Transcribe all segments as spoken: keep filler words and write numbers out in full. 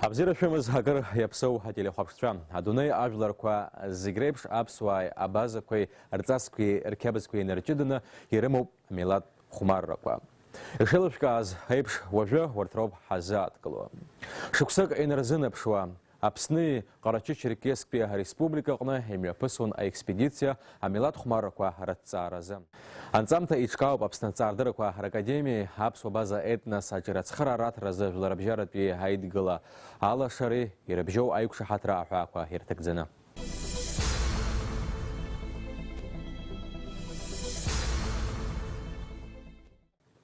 Абзиара шәымаз, акыр иаԥсоу ателехәаԥшцәа, адунеи ажәларқәа зегь реиԥш аԥсуааи абазақәеи рҵасқәеи рқьабзқәеи нарҷыданы ирымоуп амилаҭ хәмаррақәа. Ишеилышәкааз еиԥш, уажәы урҭ роуп ҳазааҭгыло. Шықәсык инарзынаԥшуа, Аԥсни Ҟарачы-Черкесктәи Ареспублика аҟны имҩаԥысуан аекспедициа амилаҭ хәмаррақәа рыҭҵааразы. Анҵамҭа иҿкаауп Аԥсны аҭҵаарадыррақәа ракадемиеи аԥсуа база Етнос аҿы рыцхырааратә разы жәларбжьаратәи аидгыла алашареи ирыбжьоу аиқәшаҳаҭра аҳәаақәа ирҭагӡаны.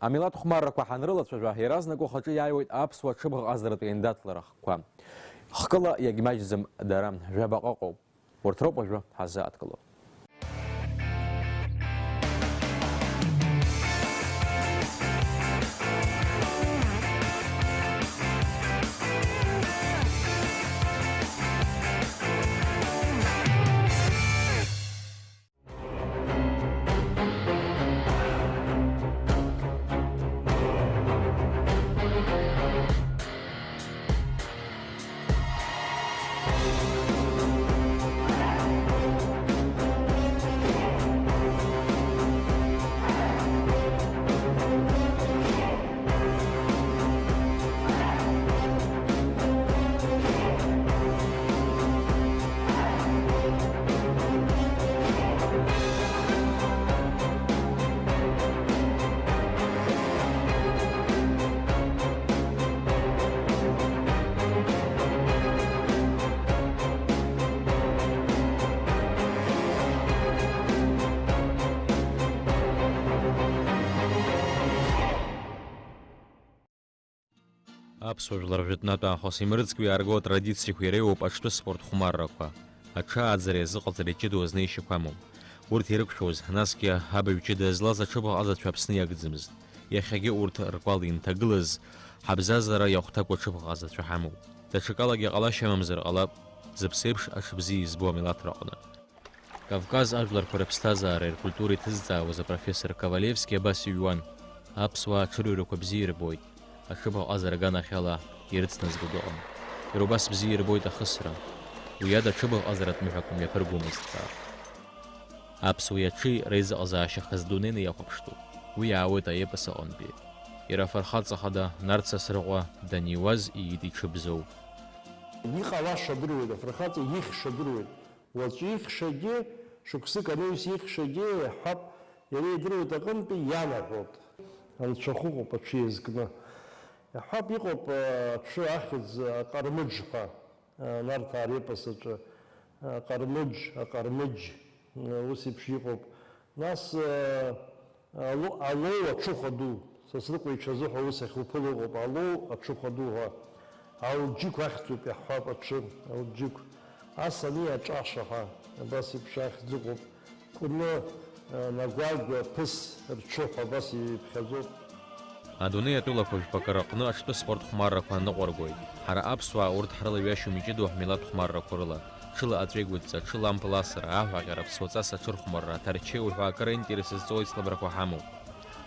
Амилаҭ хәмаррақәа ҳанрылацәажәа, иаразнак ухаҿы иааиуеит аԥсуа ҽыбӷаҟазаратә еиндаҭлара хкқәа. Хкыла иагьмаҷӡам дара, жәабаҟа ыҟоуп. Урҭ роуп уажәы ҳазааҭгыло. Аԥсуа жәлар жәытәнатә аахыс имырӡкәа иаарго атрадициақәа иреиуоуп аҽтәы спорт хәмаррақәа. Аҽы ааӡареи азыҟаҵареи ҷыдоу азнеишьақәа амоуп. Урҭ ирықәшәоз, насгьы абаҩ ҷыда злаз аҽыбӷаҟазацәа Аԥсны иагӡамызт. Иахьагьы урҭ ркәал инҭагылаз, ҳабзазара иахәҭакуа аҽыбӷаҟазацәа ҳамоуп. Даҽакалагьы ҟалашьа амамзар ҟалап, зыԥсеиԥш аҽыбзиа избо амилаҭраҟны. Кавказ ажәларқәа рыԥсҭазаареи ркультуреи ҭызҵаауаз апрофессор Ковалевски абас иҩуан: аԥсуаа аҽырҩрақәа бзиа ирбоит, аҽыбӷаҟазара аганахьала ирыцназго дыҟам. Иара убас бзиа ирбоит ахысра. Уи ада аҽыбӷаҟазаратә мҩақәа мҩаԥыргомызт ҳәа. Аԥсуеи аҽи реизыҟазаашьа хазы дунеины иахәаԥштәуп. Уи иаауеит аепос аҟынтәи. Иара афырхаҵа хада Нарҭ Сасрыҟәа даниуаз иит иҽы Бзоу. Иҟалаша адыруеит, афырхаҵа ихьша адыруеит. Уаҵәы ихьшагьы, шықәсык анаҩс ихьшагьы, иаҳҳәап, иара идыруеит аҟынтәи ианаҳәоит. Анцәахә ыҟоуп аҽы иазкны. Иаҳҳәап, иҟоуп, а, аҽы ахьӡ, а, Ҟармыџ ҳәа, а, Нарҭаа репос аҿы, а, Ҟармыџ, Аҟармыџь, а, ус еиԥш иҟоуп. Нас, а, Алоу, алоу аҽыхәа ду, Сасрыҟәа ицәа азыҳәа ус ахьуԥыло ыҟоуп, алоу аҽыхәа ду ҳәа. Алџьықә ахьӡуп иаҳҳәап аҽы, алџьықә. Ас ани аҿаша ҳәа, абас еиԥш ахьӡ ыҟоуп. Кәны, а, Нагәагәа, Ԥыс рҽы ҳәа абас иԥхьаӡоуп. Адунеи атәылақәа жәпакы рыҟны аҽтәы спорт хәмаррақәа ныҟәаргоит. Ҳара аԥсуаа урҭ ҳрылаҩашьом иҷыдоу ҳмилаҭ хәмаррақәа рыла. Ҽыла аҵәеигәыдҵа, ҽыла ампыласра, аҳәаҟьара, ԥсуаҵас аҽырхәмарра, аҭарчеиу ҳәа акыр аинтерес зҵоу аицлабрақәа ҳамоуп.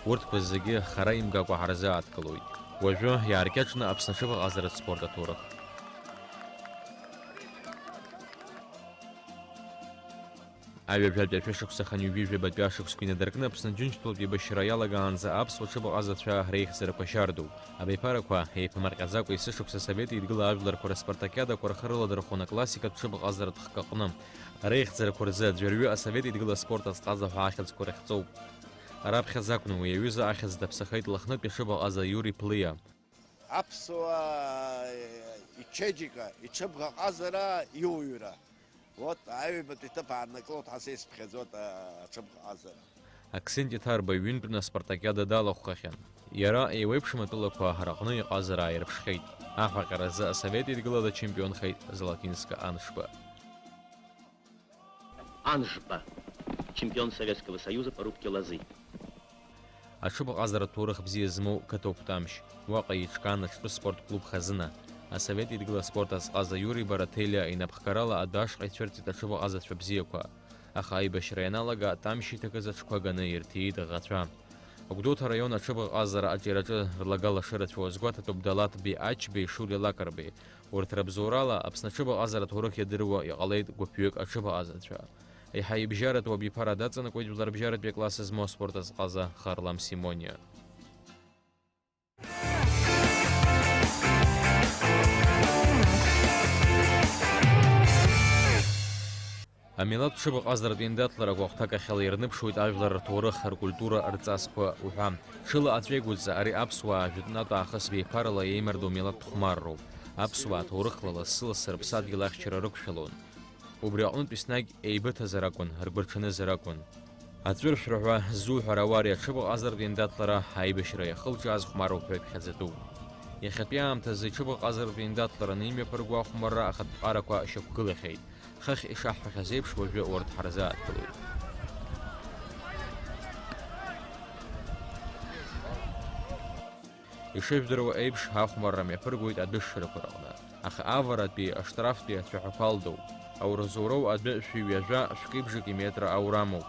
Урҭқәа зегьы хара имгакәа ҳарзааҭгылоит. Уажәы иааркьаҿны Аԥсны аҽыбӷаҟазаратә спорт аҭоурых. Аҩажәатәи ашәышықәса хынҩажәи жәабатәи ашықәсқәа инадыркны Аԥсны Џьынџьтәылатә еибашьра иалагаанӡа аԥсуа ҽыбӷаҟазацәа реихьӡарақәа шьардоуп. Абиԥарақәа еиԥмырҟьаӡакәа есышықәса асовет еидгыла ажәларқәа рыспартакиадақәа рхы рыладырхәон аклассикатә ҽыбӷаҟазаратә хкы аҟны. Реихьӡарақәа рзы аӡәырҩы асовет еидгыла аспорт азҟаза ҳәа ахьӡқәа рыхьӡоуп. Раԥхьаӡа акәны уи аҩыза ахьӡ даԥсахеит Лыхнытәи аҽыбӷаҟаза Иури Плиа. Аԥсуаа ичеиџьыка, иҽыбӷаҟазара, иуаҩра. Вот, аҩбатәи ҭыԥ ааннакылоит ҳәа сеицԥхьаӡоит, а, аҽыбӷаҟазара. Аксенти Ҭарба ҩынтәны аспартакиада далахәхахьан. Иара еиуеиԥшым атәылақәа раҟны иҟазара ааирԥшхьеит. Аҳәаҟьаразы асовет еидгыла дачемпионхеит Золотинска Аншба. Аншба, чемпион Советского Союза по рубке лозы. Аҽыбӷаҟазаратә ҭоурых бзиа змоу қыҭоуп Тамшь. Уаҟа иҿкаан аҽтәы спорт клуб Хазына. Асовет Еидгыла аспорт азҟаза Иури Бараҭелиа инапхгарала адәы ашҟа ицәырҵит аҽыбӷаҟазацәа бзиақәа. Аха аибашьра ианалага, Тамшь иҭакыз аҽқәа ганы ирҭиит аӷацәа. Агәдоуҭа араион аҽыбӷаҟазара аҿиараҿы рлагала шырацәоу азгәаҭатәуп Далаҭбеи Ачбеи, Шули Лакрбеи. Урҭ рыбзоурала Аԥсны аҽыбӷаҟазаратә ҭоурых иадыруа иҟалеит гәыԥҩык аҽыбӷаҟазацәа. Еиҳа ибжьаратәу абиԥара даҵанакуеит жәларбжьаратәи акласс змоу аспорт азҟаза Харлам Симониа. Амилаҭ ҽыбӷаҟазаратә еиндаҭларақәа ахәҭакахьала ирныԥшуеит ажәлар рҭоурых, ркультура, рҵасқәа уҳәа. Ҽыла аҵәеигәыҵа ари аԥсуаа жәытәнатә аахыс беиԥарала еимардоу милаҭ хәмарроуп. Аԥсуаа ҭоурыхла лассы-лассы рыԥсадгьыл ахьчара рықәшәалон. Убри аҟнытә еснагь еибыҭазар акәын, ргәырҽанызар акәын. Аҵәыршәра ҳәа ззуҳәар ауа ари аҽыбӷаҟазаратә еиндаҭлара аибашьра иахылҿиааз хәмарроуп ҳәа иԥхьаӡатәуп. Иахьатәи аамҭазы иҽыбӷаҟазаратә еиндаҭлараны имҩаԥырго ахәмарра ахатә ԥҟарақәа шьақәгылахьеит. Хыхь ишаҳҳәахьаз еиԥш, уажәы урҭ ҳарзааҭгылоит. Ишыжәдыруа еиԥш, ахәмарра мҩаԥыргоит адәышшарақәа рҟны, аха аваратәи, аштрафтәи ацәаҳәақәа алдоуп. Ауразоуроу адәы шәи ҩажәа, шәкы ибжаки метра аурамоуп.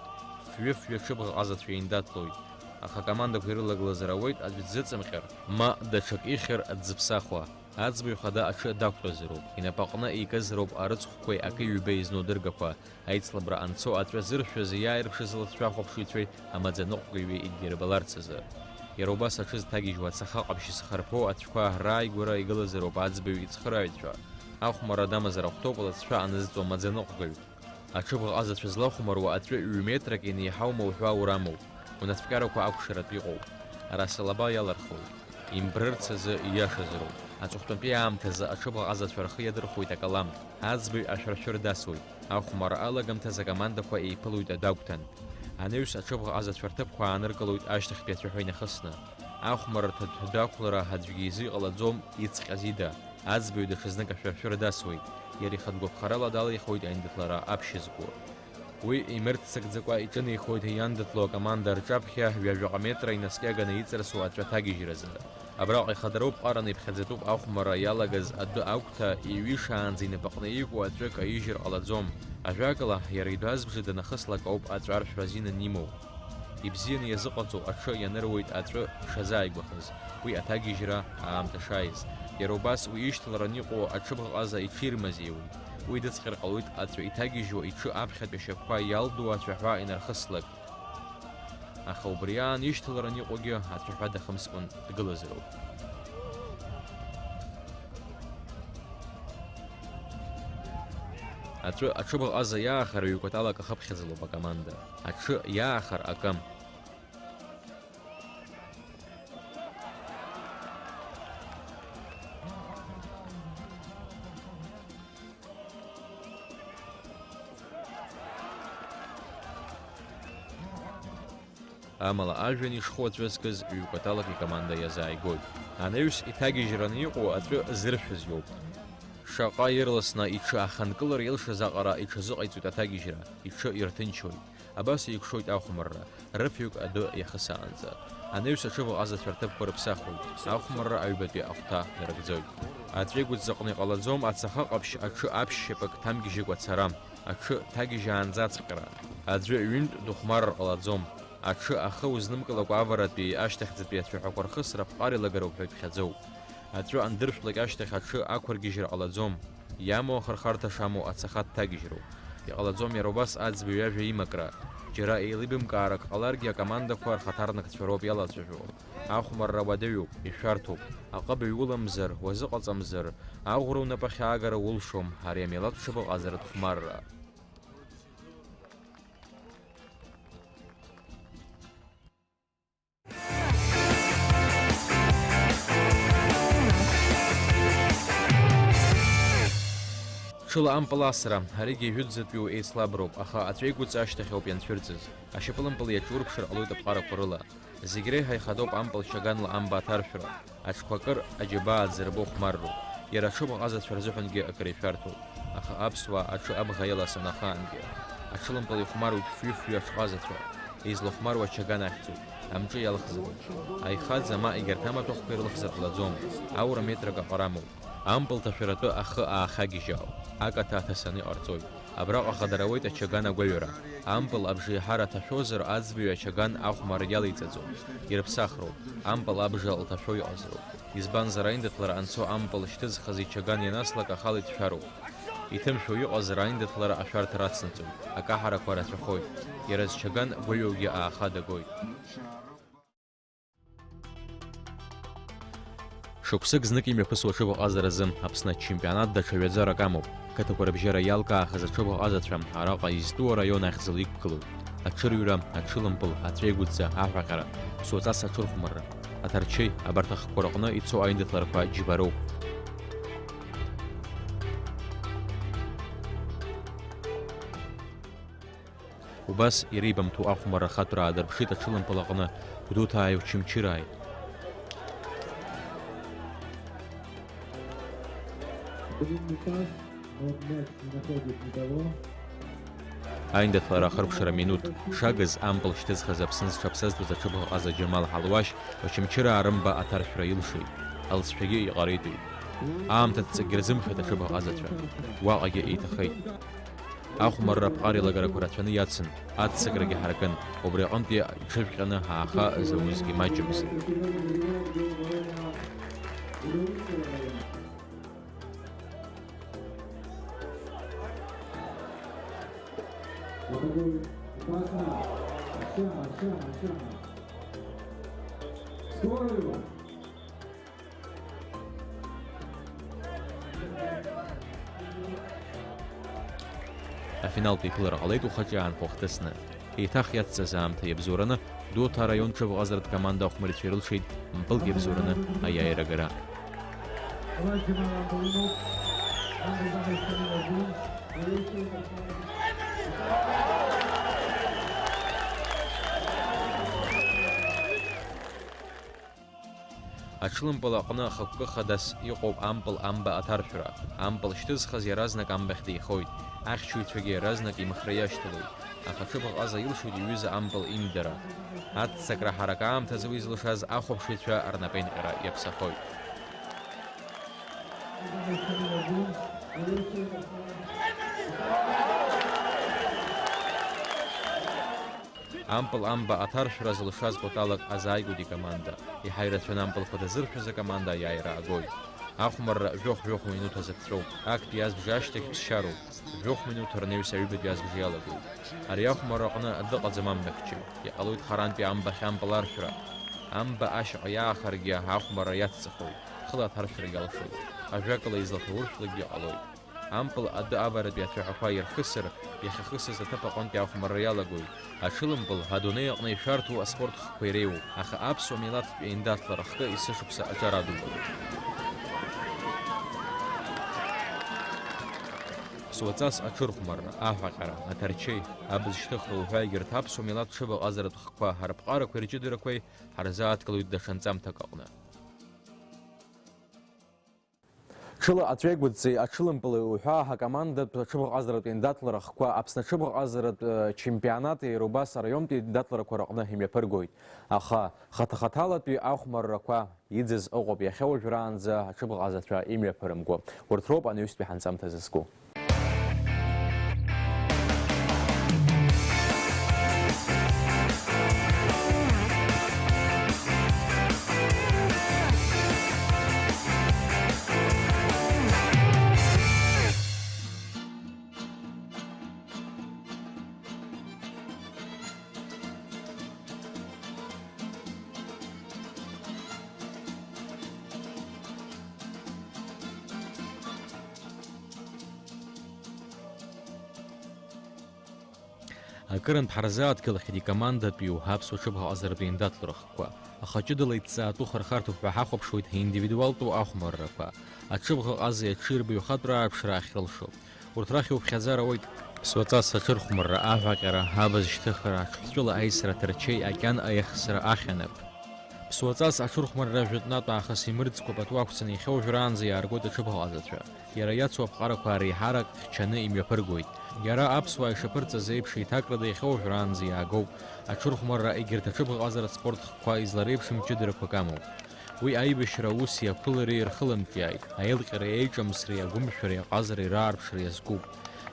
Фҩы-фҩы ҽыбӷаҟазацәа еиндаҭлоит, аха акомандақәа ирылагылазар ауеит аӡә дзыҵымҟьар, ма даҽак ихьыр дзыԥсахуа. Аӡбаҩ хада аҽы дақәтәазароуп, инапаҟны икызароуп арыцхәқәеи акы-ҩбеи зну дыргақәа, аицлабра анцо аҵәа зыршәыз иааирԥшыз лыхцәахәаԥшыҩцәеи амаӡаныҟәгаҩи идирбаларц азы. Иара убас аҽы зҭагьежьуа ацаха ҟаԥшь зхарԥоу ацәқәа рааигәара игылазароуп аӡбаҩ ицхырааҩцәа. Ахәмарра дамазар ахәҭоуп лыҵшәа анызҵо амаӡаныҟәгаҩ. Аҽыбӷаҟазацәа злахәмаруа аҵәы ҩ-метрак инеиҳаума уҳәа аурамоуп, унацәкьарақәа акәшаратә иҟоуп. Ара салаба иалырхуеит. Имбрырц азы ииашазароуп. Аҵыхәтәантәи аамҭазы аҽыбӷаҟазацәа рхы иадырхәоит акалам, аӡбаҩ ашәаршәыр дасуеит, ахәмарра алагамҭазы акомандақәа еиԥылоит адәагәҭан. Анаҩс аҽыбӷаҟазацәа рҭыԥқәа ааныркылоит ашьҭахьтәи ацәаҳәа инахысны. Ахәмаррҭатә дәақәлара аӡәгьы изы иҟалаӡом, ицҟьаз ида. Аӡбаҩ даҽазнык ашәаршәыр дасуеит, иара ихатә гәаԥхарала далихуеит аиндаҭлара аԥшьызго. Уи имырццакӡакәа иҿынеихоит иандаҭло акоманда рҿаԥхьа ҩажәаҟа метра инаскьаганы иҵарсу аҵәа ҭагьежьразы. Абраҟа ихадароуп ҟараны иԥхьаӡатәуп ахәмарра иалагаз адәы агәҭа, иҩишаанӡа инапаҟны ику аҵәы каижьыр ҟалаӡом. Ажәакала, иара идәазбжа данахыслак ауп аҵәа аршәра азин анимоу. Ибзианы иазыҟаҵоу аҽы ианыруеит аҵәы шазааигәахаз, уи аҭагьежьра аамҭа шааиз. Иара убас уи ишьҭалараны иҟоу аҽыбӷаҟаза иҽирмазеиуеит. Уи дыцҟьар ҟалоит аҵәы иҭагьежьуа иҽы аԥхьатәи ашьапқәа иалдуу ацәаҳәа инархыслак. Аха убри аан ишьҭалараны иҟоугьы ацәаҳәа дахымскәан дгылазароуп. Аҵәы аҽыбӷаҟаза иаахар ҩ-кәаталак ахыԥхьаӡалоуп акоманда. Аҽы иаахар акы. Амала ажәҩан ишху аҵәы зкыз ҩ-кәаталак икоманда иазааигоит. Анаҩс иҭагьежьраны иҟоу аҵәы зыршәыз иоуп. Шаҟа ирласны иҽы аханкылара илшаз аҟара иҽазыҟаиҵоит аҭагьежьра, иҽы ирҭынчуеит. Абас еикәшоит ахәмарра, рыфҩык адәы иахысаанӡа. Анаҩс аҽыбӷаҟазацәа рҭыԥқәа рыԥсахуеит, ахәмарра аҩбатәи ахәҭа нарыгӡоит. Аҵәеигәыҵ заҟны иҟалаӡом ацаха ҟаԥшь аҽы аԥшьшьапык ҭамгьежьыкәа ацара, аҽы ҭагьежьаанӡа ацҟьара. Аӡәы ҩынтә дыхәмарыр ҟалаӡом. Аҽы ахы узнымкылакәа аваратәи ашьҭахьӡатәи ацәаҳәақәа рхысра ԥҟар илагароуп ҳәа иԥхьаӡоуп. Аҵәы андыршәлак ашьҭахь аҽы ақәыргьежьра ҟалаӡом. Иамоу ахырхарҭа шамоу ацаха дҭагьежьроуп. Иҟалаӡом иара убас аӡбаҩ иажәа имакра. Џьара еилибамкаарак ҟаларгьы акомандақәа рхаҭарнакцәа роуп иалацәажәо. Ахәмарра уадаҩуп, ишәарҭоуп. Аҟыбаҩ уламзар, уазыҟаҵамзар, аӷәра унапахь аагара улшом, ари амилаҭ ҽыбӷаҟазаратә хәмарра. Ҽыла ампыл асра, аригьы жәытәӡатәиу еицлаброуп, аха аҵәеигәыҵа ашьҭахь ауп ианцәырҵыз. Ашьапылампыл иаҿурԥшыр ҟалоит аԥҟарақәа рыла. Зегь реиҳа ихадоуп ампыл чаганла амба аҭаршәра. Аҽқәа акыр аџьабаа дзырбо хәмарроуп. Иара аҽыбӷаҟазацәа рзыҳәангьы акыр ишәарҭоуп. Аха аԥсуаа аҽы абӷа иаласаны ахаангьы. Аҽылампыл ихәмаруеит фҩы-фҩы аҽҟазацәа. Излахәмаруа ачаган ахьӡуп. Амҿы иалхзароуп. Аихаӡа ма егьырҭ амаҭәахәқәа ирылхзар ҟалаӡом. Аура метрак аҟара амоуп. Ампыл ҭашәаратәы ахы аахагьежьаауп. Акаҭа аҭасаны иҟарҵоит. Абраҟа хадара ауеит ачаган агәаҩара. Ампыл абжеиҳара ҭашәозар, аӡбаҩ ачаган ахәмарра иалеиҵаӡом. Ирыԥсахроуп, ампыл абжа лҭашәо иҟазароуп. Избанзар, аиндаҭлара анцо ампыл шьҭызхыз ичаган ианаслак ахала иҭшәароуп. Иҭымшәо иҟазар, аиндаҭлара ашәарҭа рацнаҵоит, акаҳарақәа рацәахоит. Иара зчаган гәаҩоугьы ааха дагоит. Шықәсык знык имҩаԥысуа аҽыбӷаҟазаразы Аԥсны ачемпионат даҽа ҩаӡарак амоуп. Қыҭақәа рыбжьара иалкаахаз аҽыбӷаҟазацәа араҟа изтәу араион ахьӡала иқәгылоуп. Аҽырҩра, аҽылымпыл, аҵәеигәыдҵа, аҳәаҟьара, ԥсуаҵас аҽырхәмарра. Аҭарчеи, абарҭ ахқәа рҟны ицо аиндаҭларақәа џьбароуп. Убас иреибамҭоу ахәмарра ахатәра аадырԥшит аҽылымпыл аҟны Гәдоуҭааи Очамчыраи. Аиндаҭлара ахыркәшара минуҭ шагыз ампыл шьҭызхыз Аԥсны зҽаԥсазтәыз аҽыбӷаҟаза Џьамал Ҳалуашь Очамчыраа рымба аҭаршәра илшеит, алҵшәагьы иҟаритәит. Аамҭа ҵакгьы рзымхеит аҽыбӷаҟазацәа. Уаҟагьы еиҭахеит. Ахәмарра аԥҟара еилагарақәа рацәаны иацын, аццакрагьы ҳаракын, убри аҟынтәи иҽыжәҟьаны ааха заузгьы маҷымызт. Скорую! Афиналтә еиԥылара ҟалеит ухаҿы аанхәа хҭысны. Еиҭах иацҵаз аамҭа иабзоураны, Гәдоуҭа араион ҽыбӷаҟазаратә команда ахәмарицәа ирылшеит мпылк иабзоураны аиааира агара. Аҽлымпыл аҟны ахықәкы хадас иҟоуп ампыл амба аҭаршәра. Ампыл шьҭызхыз иаразнак амбахь деихоит. Ахьчаҩцәагьы иаразнак имхра иашьҭалоит. Аха аҽыбӷаҟаза илшоит иҩыза ампыл имдара. Аццакра ҳарак аамҭазы уи зылшаз ахәаԥшыҩцәа рнапеинҟьара иаԥсахоит. Ампыл амба аҭаршәра зылшаз кәаталак азааигәоит икоманда. Иаҳа ирацәаны ампылқәа дазыршәыз акоманда аиааира агоит. Ахәмарра жәохә-жәохә минуҭ азы ԥҵәоуп. Актәи азбжа ашьҭахь ԥсшьароуп. Жәохә минуҭ рнаҩс аҩбатәи азбжа иалагоит. Ари ахәмарра аҟны дыҟаӡам амнахьчаҩ. Иҟалоит харантәи амбахь ампыл аршәра. Амба ашьаҟа иаахаргьы ахәмарра иацҵахоит, хыла аҭаршәрагьы алшоит. Ажәакала, излаҭауршәлакгьы ҟалоит. Ампыл адәы аваратәи ацәаҳәақәа ирхысыр, иахьахысыз аҭыԥ аҟынтәи ахәмарра иалагоит. Аҽылымпыл адунеи аҟны ишәарҭоу аспорт хкқәа иреиуоуп, аха аԥсуа милаҭтә еиндаҭлара хкы есышықәса аҿар адуп. Ԥсуаҵас аҽырхәмарра, аҳәаҟьара, аҭарчеи, абз шьҭыхра уҳәа егьырҭ аԥсуа милаҭ ҽыбаҟазаратә хкқәа рыԥҟарақәеи рҷыдарақәеи ҳарзааҭгылоит даҽа нҵамҭак аҟны. Ҽыла аҵәеигәыдҵеи аҽылымпыли уҳәа ҳакомандатә аҽыбӷаҟазаратә еиндаҭлара хкқәа Аԥсны аҽыбӷаҟазаратә, э, чемпионати, иара убас араионтәи еиндаҭларақәа рыҟны имҩаԥыргоит. Аха хаҭа-хаҭалатәи ахәмаррақәа иӡыз ыҟоуп иахьа уажәраанӡа аҽыбӷаҟазацәа имҩаԥырымго. Урҭ роуп анаҩстәи ҳанҵамҭа зызку. Акырынтә ҳарзааҭгылахьеит икомандатәиу аԥсуа ҽыбӷаҟазаратә еиндаҭлара хкқәа, аха ҷыдала иҭҵаатәу хырхарҭоуп ҳәа ҳахәаԥшуеит аиндивидуалтәу ахәмаррақәа, аҽыбӷаҟази аҽырбаҩ ахатәра аарԥшра ахьрылшо. Урҭ рахь иуԥхьаӡар ауеит. Ԥсуаҵас аҽырхәмарра, аҳәаҟьара, абз шьҭыхра, аҽҳәҵәыла аисра, аҭарчеи, акьан аиахсра, ахьанап. Ԥсуаҵас аҽырхәмарра жәытәнатә аахыс имырӡкәа пату ақәҵаны иахьа уажәраанӡа иааргоит аҽыбӷаҟазацәа. Иара иацу аԥҟарақәа реиҳарак хьчаны имҩаԥыргоит. Иара аԥсуаа ишаԥырҵаз еиԥш еиҭакрада иахьа уажәраанӡа иаагоуп. Аҽырхәмарра егьырҭ аҽыбӷаҟазаратә спорт хкқәа излареиԥшым ҷыдарақәак амоуп. Уи аибашьра аус иақәылареи рхылымҿиааит, аилҟьареи аиҿамсреи агәымшәареи аҟазареи раарԥшра иазкуп.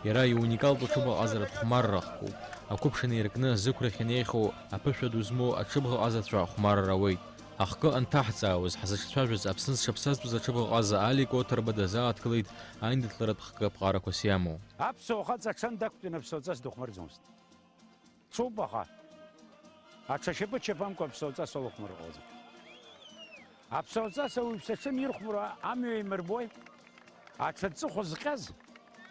Иара иуникалтә аҽыбӷаҟазаратә хәмарра ахкуп. Ақәыԥш инеиркны, зықәрахь инеихьоу аԥышәа ду змоу аҽыбӷаҟазацәа ахәмарра ауеит. Ахкы анҭаҳҵаауаз, ҳзыҿцәажәаз Аԥсны зҽаԥсазтәыз аҽыбӷаҟаза Алик Оҭырба дазааҭгылеит аиндаҭларатә хкы аԥҟарақәас иамоу. Аԥсуа хаҵа аҽан дақәтәаны аԥсуа ҵас дыхәмарӡомызт. Ҽуп, аха аҽа шьапы чаԥамкәа аԥсуа ҵас улыхәмар ҟалаӡом. Аԥсуа ҵас ауаҩԥсы аҽы анирхәмаруа амҩа имырбои? Аҽа аҵыхәа зҟьаз,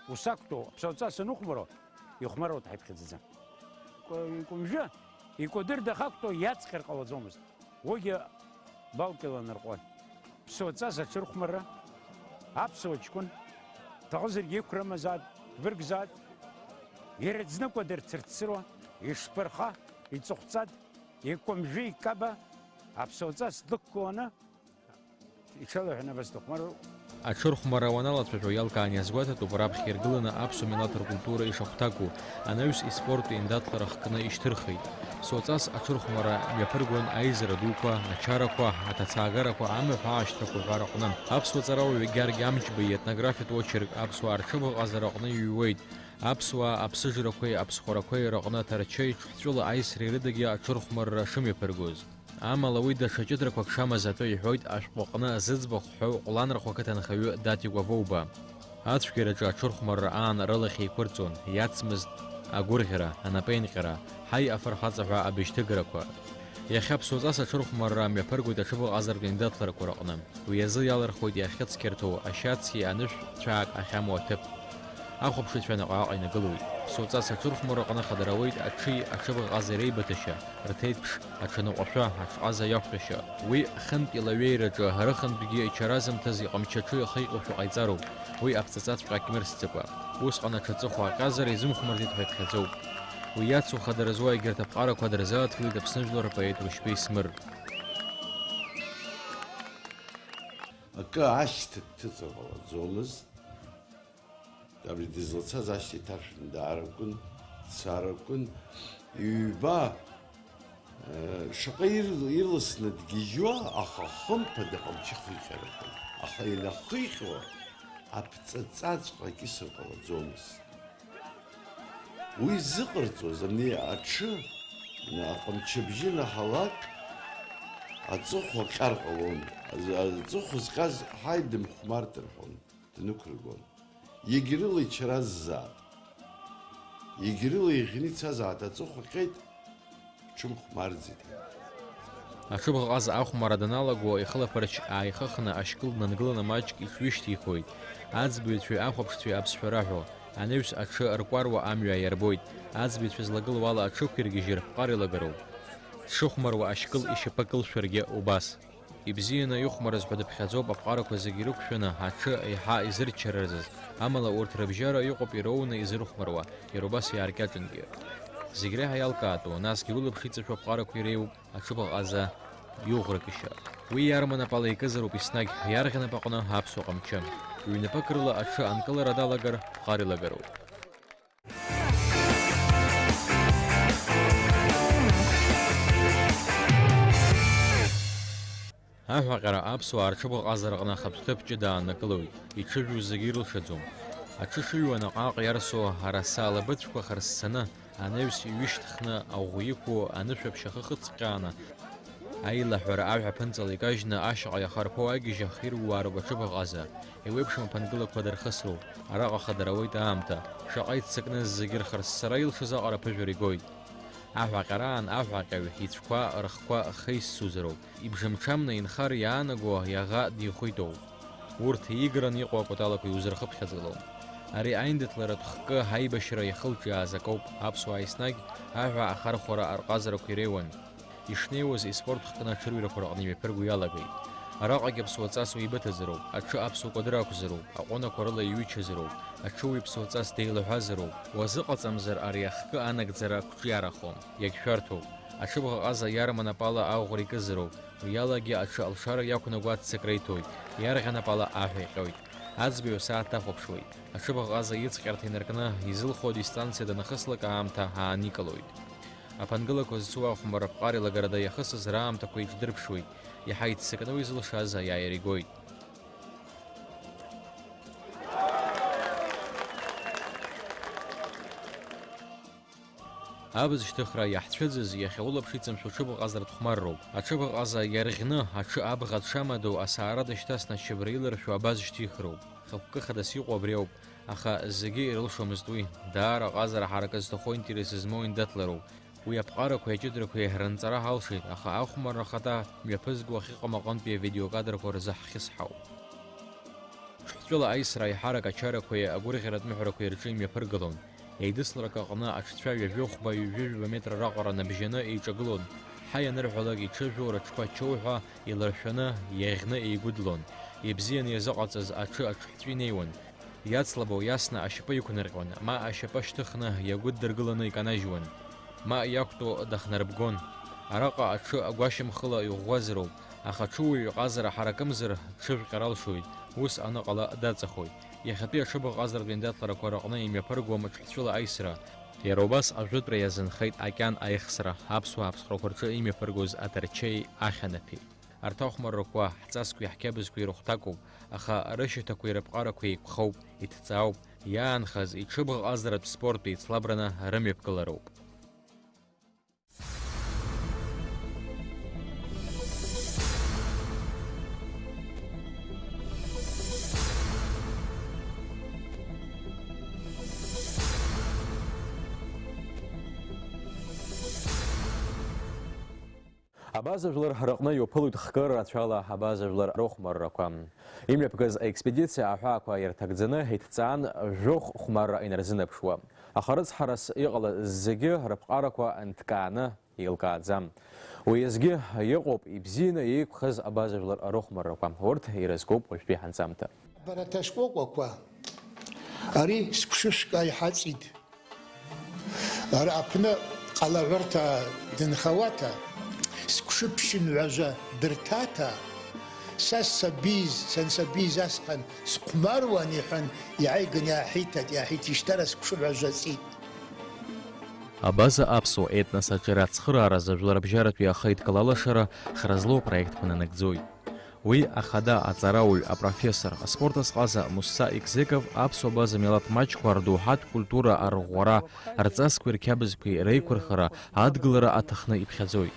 ус актәу аԥсуа ҵас анухәмаруа, ихәмаруа дҳаиԥхьаӡаӡам. Икәа-, икәымжәы, икәадыр дахактәу иаҵҟьар ҟалаӡомызт. Уигьы балк иланарҟәуан. Аԥсуа ҵас аҽырхәмарра, аԥсуа ҷкәын, дҭахызаргьы иқәра амазаат, дбыргзаат, иара дзныкәа дырцырцыруа, ишԥырха, иҵыхәҵад, икәымжәы икаба, аԥсуа ҵас длықәгыланы, иҽалаҳәаны абас дыхәмаруан. Аҽырхәмарра уаналацәажәо иалкаан иазгәаҭатәуп, раԥхьа иргыланы аԥсуа милаҭ ркультура ишахәҭаку, анаҩс испорттә еиндаҭлара хкны ишьҭырхит. Ԥсуаҵас аҽырхәмарра мҩаԥыргон аизара дуқәа, ачарақәа, аҭацаагарақәа, амҩахә аашьҭрақәа уҳәа рҟны. Аԥсуа ҵарауаҩ Гьаргь Амҷба иетнографиатә очерк аԥсуаа рҽыбӷаҟазараҟны иҩуеит. Аԥсуаа аԥсыжрақәеи аԥсхәрақәеи рыҟны Ҭарчеи Ҽҳәҵәыла аисреи рыдагьы аҽырхәмарра шымҩаԥыргоз. Амала уи даҽа ҷыдарақәак шамаз атәы иҳәоит ашәҟәы аҟны зыӡбахә ҳәоу Ҟәланырхәа ақыҭанхаҩы Датиа Гәавоуба. Ацәгьараҿы аҽырхәмарра аан рылахь еиқәырҵон, иацмызт агәырӷьара, анапеинҟьара, ҳаи, афырхаҵа ҳәа абжьҭыгарақәа. Иахьа ԥсуаҵас аҽырхәмарра мҩаԥыргоит аҽыбӷаҟазаратә еиндаҭларақәа рыҟны. Уи азы иалырхуеит иахьыцқьарҭоу ашьаци анышә цәаак ахьамоу аҭыԥ. Ахәаԥшыҩцәа наҟ-ааҟ инагылоит. Ԥсуаҵас аҽырхәмарра аҟны хадара ауеит аҽи аҽыбӷаҟазеи реибыҭашьа, рҭеиҭԥш, аҽаныҟәашәа, аҽҟаза иақәтәашьа. Уи хынтә илаҩеираҿы, рыхынтәгьы ичаразамҭаз иҟамчаҿы ихы иҟоушәа ҟаиҵароуп, уи аԥҵаҵаҵәҟьа акьмырсӡакәа. Усҟан аҽаҵыхәа аҟьазар изымхәмарӡеит ҳәа иԥхьаӡоуп. Уи иацу хадара зуа егьырҭ аԥҟарақәа дырзааҭгылеит Аԥсны жәлар рпоет Рушьбеи Смыр. Акы ашьҭа дҭыҵыр ҟалаӡомызт. Абри дызлацаз ашьҭа иҭаршәны даара акәын, дцар акәын. Ҩба, э, шаҟа ир-, ирласны дгьежьуа, аха хымԥада ҟамчы хиҟьар акәын. Аха инахиҟьо аԥҵаҵаҵәҟьа акьысыр ҟалаӡомызт. Уи зыҟарҵоз ани аҽы, аҟамчыбжьы наҳалак, аҵыхәа ҟьар ҟалон. Аҵ-, аҵыхәа зҟьаз, ҳаи, дымхәмарт рҳәон, днықәыргон. Егьрыла ичаразаат. Егьрыла иӷьны ицазаат, аҵыхәа ҟьеит, ҽымхәмарӡеит. Аҽыбӷаҟаза ахәмарра даналаго, ихылаԥарч ааихыхны ашькыл днангыланы маҷк иҽҩышьҭихуеит. Аӡбаҩцәеи ахәаԥшцәеи аԥсшәа раҳәо, анаҩс аҽы ркәаруа амҩа аиарбоит. Аӡбаҩцәа злагылоу ала аҽықәиргьежьыр, ԥҟар илагароуп. Дшыхәмаруа ашькыл ишьапы кылшәаргьы убас. Ибзианы ихәмарыз ҳәа дыԥхьаӡоуп аԥҟарақәа зегьы ирықәшәаны, аҽы еиҳа изырччарыразыз, амала урҭ рыбжьара иҟоуп ироуны изырхәмаруа, иара убас иааркьаҿынгьы. Зегь реиҳа иалкаатәу, насгьы улаԥш иҵашәо аԥҟарақәа иреиуоуп аҽыбӷаҟаза иӷәрагашьа. Уи иарманапала икызароуп еснагь, иарӷьанап аҟны аԥсуа ҟамчы. Ҩнапык рыла аҽы анкылара далагар, ԥҟар илагароуп. Аҳәаҟьара аԥсуаа рҽыбӷаҟазараҟны ахатә ҭыԥ ҷыда ааннакылоит, иҽыжәу зегьы ирылшаӡом. Аҽы шыҩуа наҟ-ааҟ иарсу араса алабыҵәқәа харссаны, анаҩс иҩышьҭхны аӷәы иқәу анышәаԥшь ахы хыҵҟьааны, аилаҳәара аҳәа ԥынҵала икажьны ашьаҟа иахарԥоу агьежь ахирууаароуп аҽыбӷаҟаза. Еиуеиԥшым аԥынгылақәа дырхысроуп, араҟа хадара ауеит аамҭа, шаҟа иццакны зегьы рхырссара илшаз аҟара аԥыжәара игоит. Аҳәаҟьараан аҳәаҟьаҩ ицәқәа рыхқәа хеиссузароуп, ибжамҽамны инхар иаанаго иаӷа дихәитоуп. Урҭ иигараны иҟоу акәаталақәа иузырхыԥхьаӡалом. Ари аиндаҭларатә хкы ҳаибашьра иахылҿиааз акоуп, аԥсуаа еснагь аҳәа ахархәара арҟазарақәа иреиуан. Ишнеиуаз испорт хкны аҽырҩрақәа рҟны имҩаԥырго иалагеит. Араҟагьы аԥсуа ҵас уеибыҭазароуп, аҽы аԥсуа кәадыр ақәзароуп, аҟәынақәа рыла иҩычазароуп, аҽы уи ԥсуа ҵас деилаҳәазароуп, уазыҟаҵамзар ари ахкы анагӡара қәҿиарахом, иагьшәарҭоуп. Аҽыбӷаҟаза иарманапала аӷәра икызароуп, уи алагьы аҽы алшара иақәнаго аццакра иҭоит, иарӷьанапала аҳәа иҟьоит. Аӡбаҩ асааҭ дахәаԥшуеит, аҽыбӷаҟаза иҵҟьарҭа инаркны изылхо дистанциа данахыслак аамҭа ааникылоит. Аԥынгылақәа зцу ахәмарра ԥҟар илагарада иахысыз раамҭақәа иҿдырԥшуеит, иаҳа иццакны уи зылшаз аиааира игоит. Абз шьҭыхра иаҳцәыӡыз, иахьа улаԥш иҵамшәо ҽыбӷаҟазаратә хәмарроуп. Аҽыбӷаҟаза иарӷьны, аҽы абӷа дшамадоу асаара дышьҭасны ачабра иларшәу абаз шьҭихроуп. Хықәкы хадас иҟоу абри ауп, аха зегьы ирылшомызт уи. Даара аҟазара ҳаракы зҭаху, интерес змоу аиндаҭлароуп. Уи аԥҟарақәеи аҷыдарақәеи рынҵара ҳалшеит, аха ахәмарра ахада мҩаԥызго ахьыҟам аҟынтәи авидеокадрқәа рзы ҳхьысҳауп. Ҽҳәҵәыла аисра аиҳарак ачарақәеи агәырӷьаратә ныҳәарақәеи рҿы имҩаԥыргалон. Еидысларак аҟны аҽцәа ҩажәохәба-ҩажәижәаба метра раҟара набжьаны еиҿагылон. Ҳаи анырҳәалак, иҽыжәу рыҽқәа чоуҳәа иларшәаны, иаӷьны еигәыдлон. Ибзианы иазыҟаҵаз аҽы аҽҳәҵәы инеиуан. Иацлабо иасны ашьапы иқәнарҟьон, ма ашьапы шьҭыхны иагәыддыргыланы иканажьуан, ма иақәтәоу дахнарбгон. Араҟа аҽы агәашьамхыла иӷәӷәазароуп, аха аҽыуаҩ иҟазара ҳаракымзар, дҽыжәҟьар алшоит, ус аныҟала даҵахоит. Иахьатәи аҽыбӷаҟазаратә еиндаҭларақәа рыҟны имҩаԥыргом аҽҳәҵәыла аисра. Иара убас ажәытәра иазынхеит акьан аихсра, аԥсуаа аԥсхәрақәа рҿы имҩаԥыргоз аҭарчеи ахьанаԥеи. Арҭ ахәмаррақәа ҳҵасқәеи ҳқьабзқәеи рыхәҭакуп, аха рышьаҭақәеи рыԥҟарақәеи еиқәхауп, иҭҵаауп, иаанхаз иҽыбӷаҟазаратә спорттә еицлабраны рымҩаԥгалароуп. Абаза жәлар рыҟны иуԥылоит хкы рацәала абаза жәлар рыхәмаррақәа. Имҩаԥгаз аекспедициа аҳәаақәа ирҭагӡаны иҭҵаан, жәохә хәмарра инарзынаԥшуа. Аха рыцҳарас иҟалаз зегьы рыԥҟарақәа нҭкааны еилкааӡам. Уеизгьы иҟоуп ибзианы еиқәхаз абаза жәлар рыхәмаррақәа. Урҭ ирызкуп уажәтәи ҳанҵамҭа. Бара ҭаскәыкәақәа, ари сқәшышәка иҳаҵит. Ара аԥны ҟалаҳәарҭа дынхауаҭа, сқәшыԥшьын ҩажәа дырҭаҭа, са сабиз, сансабиз асҟан схәмаруан, иҳәан, иааиган иааҳиҭеит, иааҳиҭишьҭара сқәшыҳәа жәаҵит. Абаза аԥсуа етнос аҿиара ацхырааразы жәларбжьаратәи ахеидкыла алашара хра злоу апроектқәа нанагӡоит. Уи ахада аҵарауаҩ, апрофессор, аспорт азҟаза Мусса Икзеков аԥсуа база милаҭ маҷқәа рдоуҳатә культура арӷәӷәара, рҵасқәеи рқьабзқәеи реиқәырхара, адгылара аҭахны иԥхьаӡоит.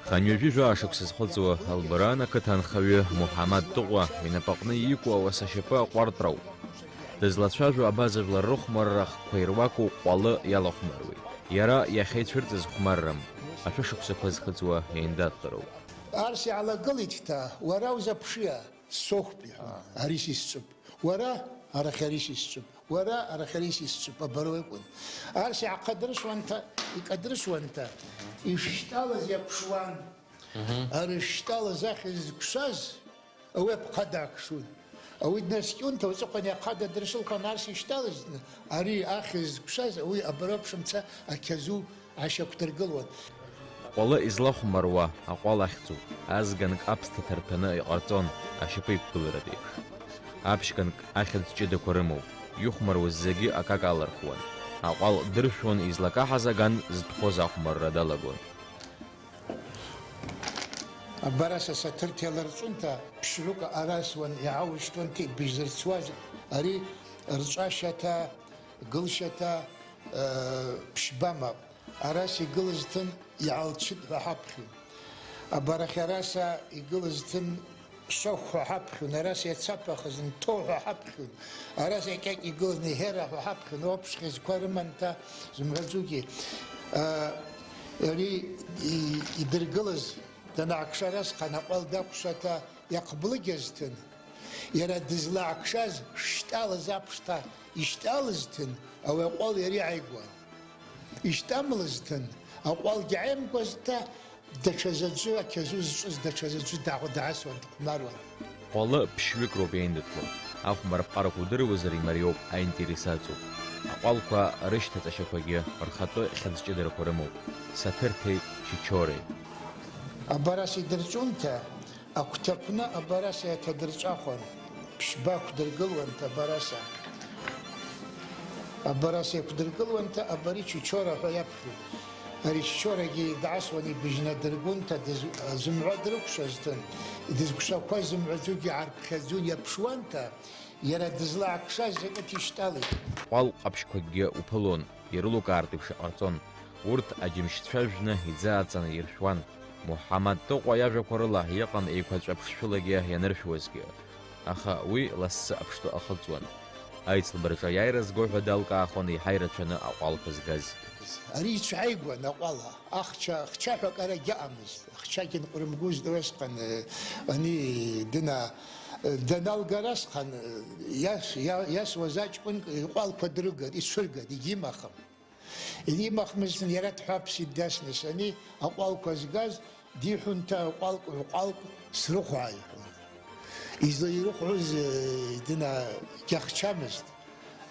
Хынҩажәи жәаа шықәса зхыҵуа Албаран ақыҭа анхаҩы Муҳаммад Тыҟәа инапаҟны иқәу ауаса шьапы аҟәартәрауп. Дызлацәажәо абаза жәлар рыхәмарра ахқәа ируаку ҟәалы иалахәмаруеит. Иара иахьа ицәырҵыз хәмаррам, ашәышықәсақәа зхыҵуа еиндаҭлароуп. Арс иаалагылеит шьҭа, уара узаԥшиа, сохәп, иҳәон, ари сисҵәып. Уара, арахь ари сисҵәып. Уара, арахь ари сисҵәып, абароу акәын. Арс иаахадыршуанҭа, икадыршуанҭа, ишшьтәалаз иаԥшуан. Мгм. Ара ишшьтәалаз ахьӡ зықәшәаз, ауи аԥхъа дакшун. Ауи днаскьон, уҵыхәан иахъа дадыршылхуан, арс ишьҭалызтны, ари ахьӡ зықәшәаз, ауи абароуп шымца ақьазу ашьақәдыргылуан. Ҟәалы излахәмаруа аҟәал ахьӡуп, азганк аԥсҭа ҭарҭәаны иҟарҵон, ашьапы иқәгыларатә еиԥш. Аԥшьганк ахьӡ ҷыдақәа рымоуп, ихәмаруаз зегьы акака алырхуан. Аҟәал дыршәуан, излакаҳаз аган зытәхоз ахәмарра далагон. Абар аса саҭырҭ иаларҵәунҭа, ԥшьҩык арасуан, иааушьҭуанҭа ибжьзырцуаз, ари рҵәашьаҭа, гылшьаҭа, э, ԥшьбамап. Арас игылаз ҭын иаалцәыт ҳәа ҳаԥхьон. Абарахь араса игылаз ҭын шахә ҳәа ҳаԥхьон, араса иацаԥахыз нҭо ҳәа ҳаԥхьон, араса икьакь игылаз неҳера ҳәа ҳаԥхьон, уаԥшхьа зқәа рыманҭа зымҳәаӡогьы. А, ари и-, идыргылаз данаакша арасҟан аҟәал дақәшаҭа иаҟблыгьазҭын. Иара дызлаакшаз шьтәалаз аԥшҭа ишьтәалызҭын, ауи аҟәал иара иааигәан. Ишьтәамлызҭын, аҟәалгьы ааимкәазҭа, даҽа заӡәы ақьазу зҿыз даҽа заӡәы дааҟ-, даасуан, дхәмаруан. Ҟәалы ԥшьҩык роуп иеиндаҭло. Ахәмарԥҟарақәа удыруазар имариоуп, аинтерес аҵоуп. Аҟәалқәа рышьҭаҵашьақәагьы рхатәы хьыӡ ҷыдарақәа рымоуп, Саҭырҭеи Чичореи. Абарас идырҵәунҭа, агәҭаԥны абараса иаҭадырҵәахуан, ԥшьба ақәдыргылуанҭа абараса. Абараса иақәдыргылуанҭа абари Чичора ҳәа иаԥхьон. Ари Чичорагьы даасуан ибжьнадыргәынҭа дыз-, зымҳәа дрықәшәазҭын, дызкәшақәаз зымҳәаӡогьы аарԥхьаӡон иаԥшуанҭа, иара дызлаакшаз закәыҭ ишьтәалеит. Ҟәал ҟаԥшьқәакгьы уԥылон, ирылукаартә еиԥш иҟарҵон. Урҭ аџьымшьцәа жәны иӡааҵаны иршәуан. Муҳаммад Тыҟәа иажәақәа рыла иҟан еиқәаҵәа ԥшшәылагьы ианыршәуазгьы. Аха уи лассы аԥштәы ахыҵуан. Аицлабраҿы аиааира зго ҳәа далкаахон еиҳа ирацәаны аҟәалқәа згаз. Ари ицәааигәан аҟәала, ахча, хчаҳәа акарагь ыҟамызт. Ахчагьы нҟәрымгәызт уеизҟан, ани дына, даналгар асҟан, иас-, иа-, иасуаз аҷкәынк иҟәалқәа дрыган, ицәырган, егьимахым. Иримахмызт, иара дҳәаԥсит дасны, ани аҟәалқәа згаз, диҳәон, ҭа ҟәалк, ҟәалк срыхәаа, иҳәон. Излаирыхәоз, э, дына гьахчамызт.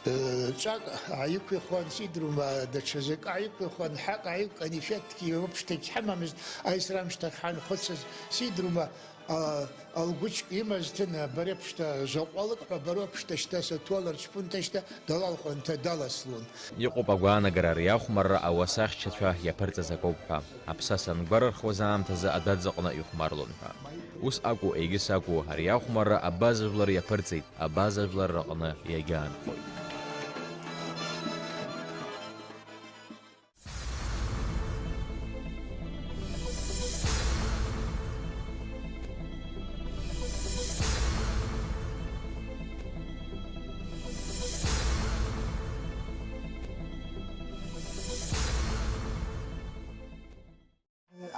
Э, ҵәак ааиқәихуан, сидрума, даҽа закы ааиқәихуан, ҳак ааиқә-, конфеҭгьы уаԥшьҭагь ҳамамызт, аисрамшьҭахь ҳанхәыцыз, сидрума, А, алгәыҷк имаз ҭына, бареиԥшьҭа заҟәалык ҳәа, бареиԥшьҭа шьҭа саҭуаларч ԥунҭашьҭа далалхуан, ҭа даласлон. Иҟоуп агәаанагара ари ахәмарра ауасахьчацәа иаԥырҵаз акоуп ҳәа. Аԥсаса ангәарырхуаз аамҭазы адәаӡаҟны ихәмарлон ҳәа. Ус акәу, егьыс акәу, ари ахәмарра абаза жәлар иаԥырҵеит, абаза жәлар рыҟны иагьаанхоит.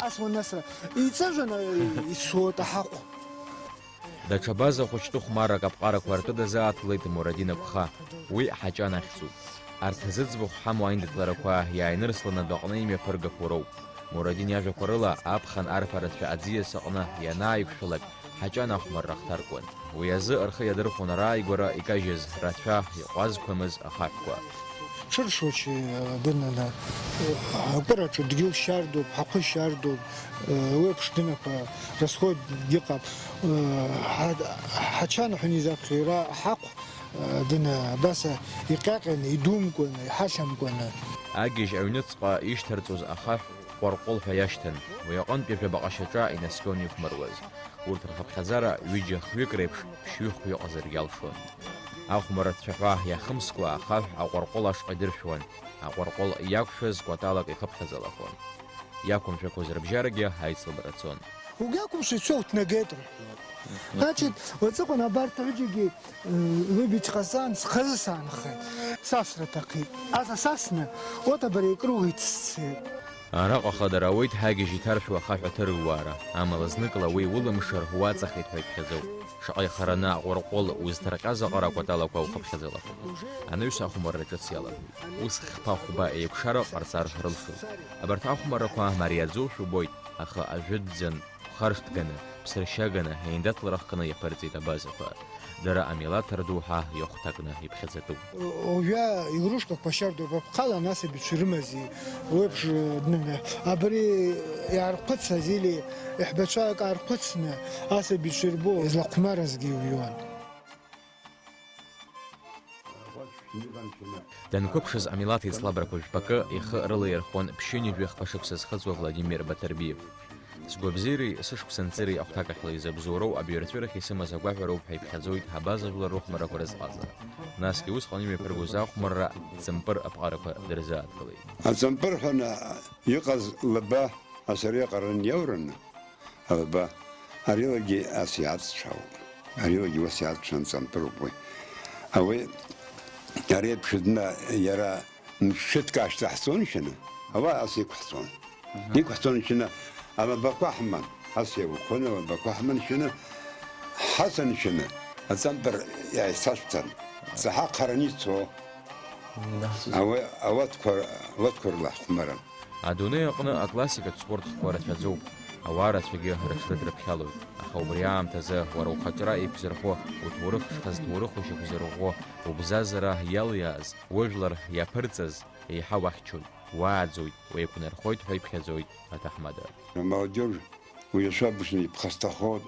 Ас уанасра, иҵыжәаны ицоит аҳахә. Даҽа база хәыҷтәы хәмаррак аԥҟарақәа ртәы дазааҭлеит Мурадин Агәха, уи Ҳаҷан ахьӡуп. Арҭ зыӡбахә ҳамоу аиндаҭларақәа иааинырсланы адәаҟны имҩаԥыргақәо роуп. Мурадин иажәақәа рыла, аԥхын арԥарацәа аӡиас аҟны ианааиқәшәалак, Ҳаҷан ахәмарра ахҭаркуан. Уи азы рхы иадырхәон арааигәара икажьыз рацәа, иҟәазқәамыз ахаҳәқәа. Ҽыршочи, дынана, акәыраҿы дгьыл шьардоуп, ҳаҟәы шьардоуп, уеиԥш дынақәа расход иҟам. Ҳа-, ҳачанаҳәон изаԥхьа иара ҳахә, дына абаса иҟьаҟьаны, идумкәаны, иҳашамкәаны. Агьежь аҩныҵҟа ишьҭарҵоз ахаҳә ҟәарҟәыл ҳәа иашьҭан, уи аҟынтәи жәабаҟа шьаҿа инаскьон иқәмыруаз. Урҭ рхыԥхьаӡара ҩыџьа-хҩык реиԥш ԥшьҩы-хҩы ҟазаргьы алшон. Ахәмарра цәаҳәа иахымскәа ахаҳә аҟәарҟәыл ашҟа идыршәуан, аҟәарҟәыл иақәшәаз кәаталак ихыԥхьаӡалахон. Иақәымшәақәоз рыбжьарагьы аицлабра цон. Угьақәымшәа ицәоуҭнагеит рҳәоит. Значит, уаҵәҟьа абарҭ аҩыџьагьы, э, лыбаҩ ҟасҵан, схазы саанхеит. Сасра аҭаххеит. Аса сасны, вот абри икругит сцеит. Араҟа хадара ауеит ҳагьежь иҭаршәуа ахаҳә аҭырууаара, амала зныкла уи улымшар уаҵахеит ҳәа иԥхьаӡоуп. Шаҟа ихараны аҟәырҟәыл узҭарҟьаз аҟара акәаталақәа ухыԥхьаӡалахоит. Анаҩс ахәмарра ҿыц иалагоит. Ус хԥа-хәба еикәшара ҟарҵар рылшоит. Абарҭ ахәмаррақәа мариаӡоушәа убоит, аха ажәытәӡан, хәхаршҭганы, ԥсыршьаганы, еиндаҭларахкны иаԥырҵеит абазақәа. Дара амилаҭ рдоуҳа иахәҭакны иԥхьаӡатәуп. Уажәы игрушкақәа шьардоуп, аԥхала насабицәа ирымази, уеиԥш, ы, дныҳәа. Абри иаархәыцыз или иаҳбацәа акы аархәыцны асабицәа ирбо, излахәмаразгьы иуан. Данқәыԥшыз амилаҭ еицлабрақәа жәпакы ихы рылаирхәуан ԥшьынҩажәи хԥа шықәса зхыҵуа Владимир Батырбиев. Сгәабзиареи сышықәсанҵыреи ахәҭакахьла изабзоуроу абаҩрҵәырахь исымаз агәаҳәароуп ҳәа иԥхьаӡоит ҳабаза жәлар рыхәмарақәа рызҟаза. Насгьы усҟан имҩаԥыргоз ахәмарра ҵымпыр аԥҟарақәа дырзааҭгылеит. Аҵымпыр ҳәа иҟаз лаба асариаҟара иаураны, алаба, арилагьы ас иаҵцәаауп. Арилагьы ус иаҵцәан ҵымпыруп уи. Ауи ари еиԥш дна иара Мшәыҭк ашьҭахь ҳцон шәаны, ауаа ас иқәҳҵон. Аҳа. Иқәҳҵон шәаны, алабақәа ҳман, ас иаухәон алабақәа ҳман шәаны, ҳацын шәаны, аҵампар иааицашәҭан, ҵаҳа хараны ицо. Нас. Ауе-, ауаткәа, ауаткәа рыла ҳхәмаран. Адунеи аҟны аклассикатә спорт хкқәа рацәаӡоуп. Ауаа рацәагьы рыҽрыдрыԥхьалоит. Аха убри аамҭазы уара ухаҿра еиқәзырхо, уҭоурых шхазҭоурыху шьақәзырӷәӷәо, убзазара иалиааз, ужәлар иаԥырҵаз, еиҳа уахьчоит, уааӡоит, уеиқәнархоит ҳәа иԥхьаӡоит аҭаҳмада. Амолодежь уи ацәабжны иԥхасҭахоит,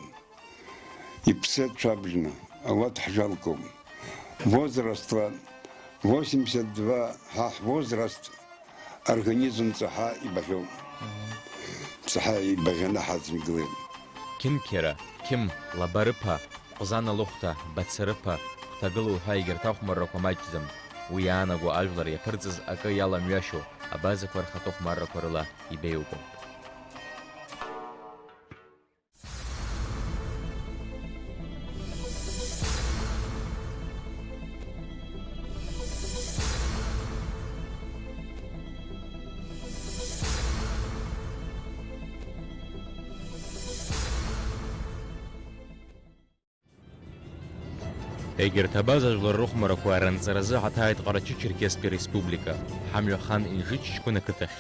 иԥсы ацәабжны, ауат ҳжалкуп. Возрастла восемьдесят два ҳа ҳвозраст организм ҵаҳа ибаӷьоуп. Ҵаҳа ибаӷьаны ҳаӡынгылеит. Қьынқьара, Қьым, Лабарыԥа, Ҟәзана лыхәҭа, Бацарыԥа, Хәҭагыла уҳәа егьырҭ ахәмаррақәа маҷӡам. Уи иаанаго ажәлар иаԥырҵыз акы иаламҩашьо, Абазақәа рхатәы хәмаррақәа рыла ибеиоуп. Егьырҭ абаза жәлар рыхәмарақәа ранҵаразы ҳаҭааит Ҟарачы-Черкесски Республика. Ҳамҩа хан Инжыч ҷкәын ақыҭахь.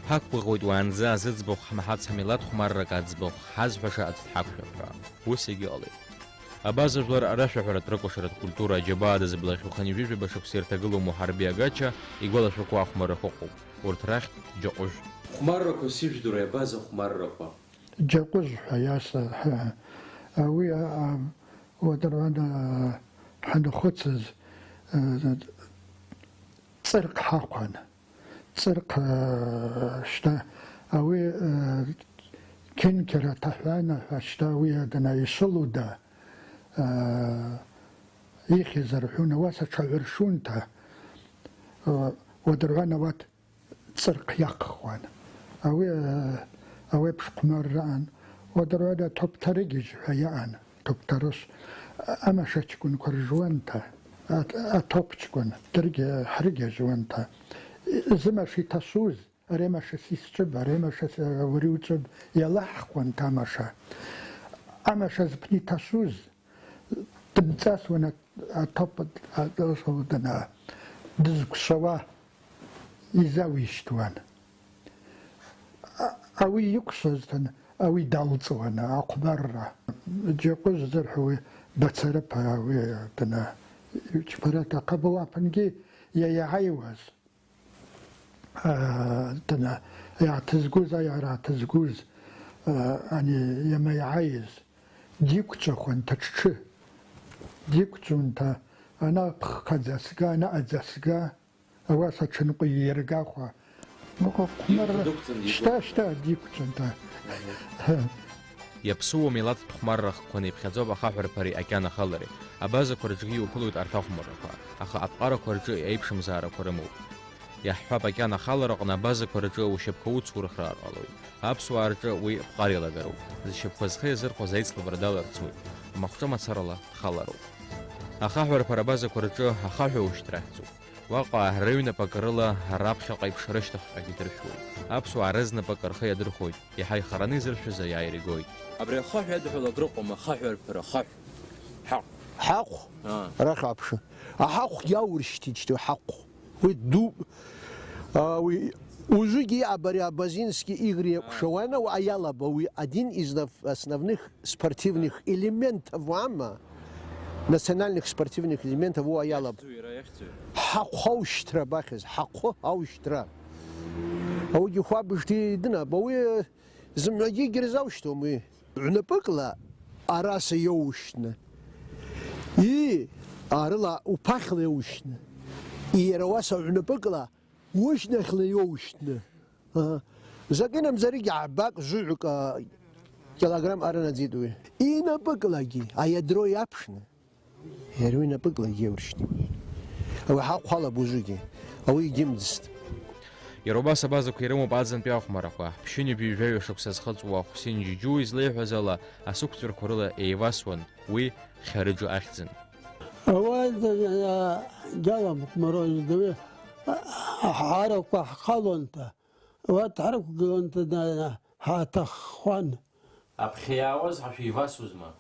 Ҳақәгәыӷуеит уаанӡа зыӡбахә ҳмаҳац ҳмилаҭ хәмаррак аӡбахә ҳазҳәаша аӡә дҳақәшәап ҳәа. Ус егьыҟалеит. Абаза жәлар рашәаҳәаратә рыкәашаратә культура аџьабаа дазыблахьоу хынҩажәижәаба шықәса ирҭагылоу Муҳарби Агача игәалашәақәа ахәмаррақәа ыҟоуп. Урҭ рахьтә Џьаҟәыжә. Хәмаррақәа сижәдыруеи, абаза хәмаррақәа? Џьаҟәыжә ҳәа иаса, ҳа, уи, а, а, уадырван, а, ҳанахәыцыз, а, ҵырк ҳахәан. Ҵырк, а, шьҭа, а, уи, а, Кьынқьара Ҭаҳәана ҳәа шьҭа уи адна ишылуда, а, ихьыз рҳәуна, уаса ҽаҩыршунҭа, а, уадырван ауат ҵырк иаххуан. Ауи, э, ауеиԥш хәмарраан. Уадырвада ҭоԥҭарыгьежь ҳәа иаан, ҭоԥҭарыс. Амаша ҷкәынқәа ржуанҭа, а-, аҭоԥ ҷкәын, дыргьы ҳрыгьежьуанҭа. Зымаша иҭасуз, ари амаша сисҿыб, ари амаша с-, ури уҿыб, иалаҳхуан ҭамаша. Амаша зыԥны иҭасуз, дымҵасуан а-, аҭоп, а-, а-, дана-, дызкәшауа изауишьҭуан. А-, ауи икәшазҭан, ауи далҵуан ахәмарра. Џьакәыз зырҳәо уи бацарыԥа, уи дана-, ичԥарат ахаб уаԥынгьы иаиааиуаз. Ҭына иааҭызгоз, аиаара ааҭызгоз, ани иамаиааиз, диқәҵәахуан ҭаҽҽы. Диқәҵәон ҭа, ана ԥхқаӡа сга, анаҟаӡа сга, ауаса аҽынҟәи иаргахәа. Ныҟәа хәмарра. Диқәҵәон, диқәҵәон. Шьҭа, шьҭа, диқәҵәон ҭа. Иаԥсуоу милаҭтә хәмарра ахкқәа неиԥхьаӡоуп ахаҳә рԥареи акьанахалареи. Абазақәа рҿгьы иуԥылоит арҭ ахәмаррақәа, аха аԥҟарақәа рҿы еиԥшымзаарақәа рымоуп. Иаҳҳәап, акьанахалараҟны абазақәа рҿы ушьапқәа уцурхраар ҟалоит. Аԥсуаа рҿы уи ԥҟар еилагароуп. Зшьапқәа зхы иазырхәаз аицлабра даларцоит. Махәҿа мацарала дхалароуп. Ахаҳә рԥара абазақәа рҿы ахаҳә аушьҭра ахьӡуп. Уаҟа рыҩнапык рыла раԥхьаҟа еиԥш рышьҭахьҟагьы дыршәуеит. Аԥсуаа рызнапык рхы иадырхәоит, еиҳа ихараны изыршәыз аиааира игоит. Абри ахаҳә иадҳәалак рыҟоума, ахаҳә арԥара, ахаҳә. Ҳаҟә. Ҳаҟә? Аа. Арахь аԥшы. Аҳаҟәгьы ауршьҭит, шьҭа ҳаҟә. Уи ду-, а, уи, ужугьы абари Абазински Игорь Шаванов аялаба, уи один из нав-, основных спортивных элементов, ама, национальных спортивных элементов, уи аялаба. Иахьӡу, иара иахьӡу. Ҳаҟә аушьҭра абахьаз, ҳаҟә аушьҭра. Ауигьы хәабыжҭи дынаб, ауи зымҩагьы егьырзаушьҭуам уи. Ҩнапыкла араса иоушьҭны. И, арыла уԥахьла иоушьҭны. И, иара уаса ҩнапыкла ушьҭнахьла иоушьҭны. Ага. Закинамзаригьы ҳбак зуҩк, а, килограмм арынаӡит уи. Инапыклагьы аиадро иаԥшны, иара уи инапыклагьы иауршьҭит. Ауи ҳахәалаб узугьы, ауи егьимӡыст. Иара убас абазақәа ирымоуп аӡынтәи ахәмаррақәа. Ԥшьынҩажәи жәаҩа шықәса зхыҵуа Хәсин Џьуџьу излеиҳәаз ала, асықәҵәрақәа рыла еивасуан, уи Хьарыџы ахьӡын. Ауаа, а, гьаламхә мороз дауи, а, аҳарақәа ҳхалон ҭа. Уа дҳарықәгылон, ҭанааны ҳаҭаххон. Аԥхьа иаауаз ҳашәивасузма?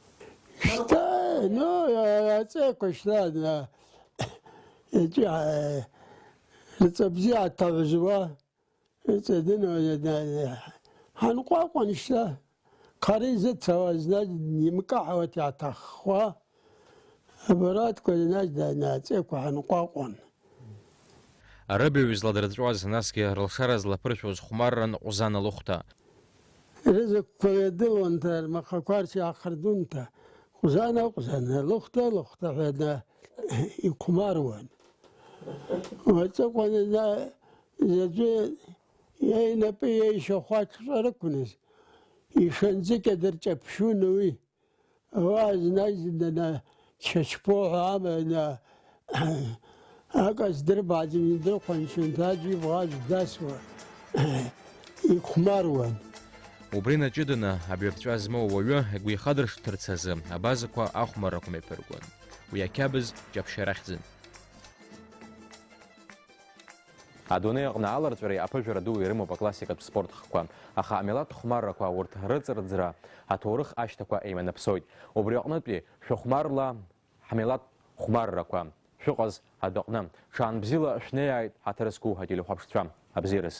Шьҭа, ну, аҵеиқәа шьҭа, на, иҿы, а, рҵа бзиа аҭаҳәызуа, рҵа дын, на, на, ҳанҟәаҟәан шьҭа. Хара изыцауаз, нас, имкаҳауеит иаҭаххуа, абаратәқәа, нас, да-, наҵеиқәа ҳанҟәаҟәан. Арыби-ҩби зладырҵәуаз, насгьы рылшара злаԥыршәоз хәмарран Ҟәзана лыхәҭа. Рызықәқәа ҩадылон, рмахақәа рҿы иаахырдун, Ҟәзана, Ҟәзана, лыхәҭа, лыхәҭа ҳәа на-, ихәмаруан. Уаҵәҟьа на-, заҵәы иеинапы иеишьа хәаҽ рықәназ, ишанӡыкьа дырҷаԥшьун уи. Ауаа зны-зынла Чачԥо ҳәа амҩа, Ака здырбаӡом, идрыхәанчон, аӡә ибӷа аӡә дасуа ихәмаруан. Убри наҷыданы, абаҩрҵәа змоу ауаҩы игәы ихадыршҭырц азы абазақәа ахәмаррақәа мҩаԥыргон. Уи ақьабз ҷаԥшьарахьӡын. Адунеи аҟны аларҵәареи аԥыжәара дуи ирымоуп аклассикатә спорт хкқәа, аха амилаҭ хәмаррақәа урҭ рыҵарӡра аҭоурых ашьҭақәа еиманаԥсоит. Убри аҟнытәи шәыхәмарла ҳмилаҭ хәмаррақәа шәыҟаз адәаҟны. Ҽаанбзиала шәнеиааит, ҳаҭыр зқәу ҳателехәаԥшцәа. Абзиараз.